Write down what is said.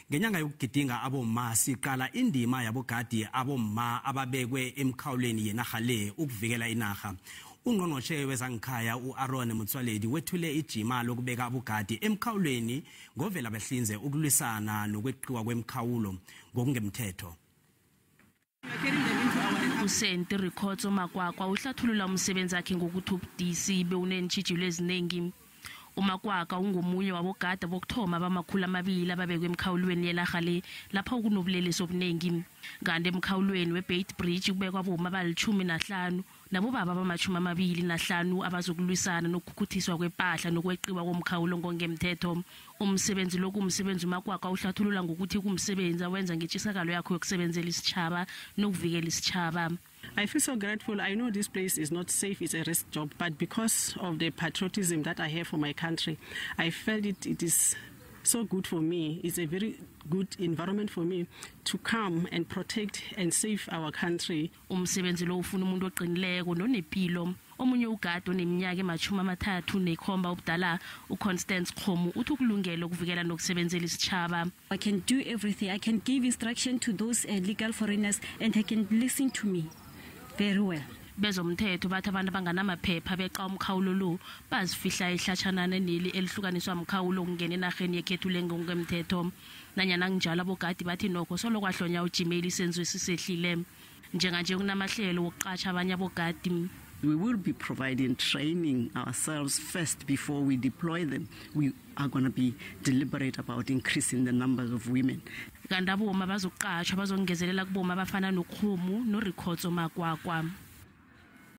Ngenyanga yokugidinga abomma, siqala indima yabogadi abomma ababekwe emkhawulweni yenarha le ukuvikela inarha. Ungqongqoshe wezangikhaya u-Aaron Motsoaledi wethule ijima lokubeka abogadi emkhawulweni ngovela behlinze ukulwisana nokweqiwa kwemkhawulo ngokungemthetho. USenti Rikhotso Makwakwa uhlathulula umsebenzi wakhe ngokuthi ubudisi bewuneentjhijilo ezinengi. UMakwakwa ungomunye wabogada bokuthoma abama-200 ababekwe emkhawulweni yenarha le lapho kunobulelesi obunengi. Kanti emkhawulweni we-Beitbridge kubekwa abomma abali-15 nabobaba abama-25 abazokulwisana nokukhukhutiswa kwepahla nokweqiwa komkhawulo ngongemthetho. Umsebenzi lo kumsebenzi uMakwakwa uhlathulula ngokuthi kumsebenzi awenza ngetjisakalo yakho yokusebenzela isitjhaba nokuvikela isitjhaba. I feel so grateful. I know this place is not safe, it's a risk job, but because of the patriotism that I have for my country, I felt it is so good for me. It's a very good environment for me to come and protect and save our country. Umsebenzi lo ufuna umuntu oqinileko nonepilo. Omunye ugadi oneminyaka ema-37 ubudala, uConstance Khomu, uthi ukulungela ukuvikela nokusebenzela isitjhaba. I can do everything. I can give instruction to those legal foreigners and they can listen to me very well. Bezomthetho bathi abantu abanganamaphepha beqa umkhawulo lo bazifihla ehlatshanana neli elihlukaniswa mkhawulo ukungena enarheni yekhethu le ngokungemthetho. Nanyana kunjalo, abogadi bathi nokho solo kwahlonya ujimeli isenzo esisehlile. Njenganje kunamahlelo wokuqatjha abanye abogadi. We will be providing training ourselves first before we deploy them. We are going to be deliberate about increasing the numbers of women. Kanti aboma bazoqatjhwa bazongezelela kuboma abafana noKhumu noRikhotso Makwakwa.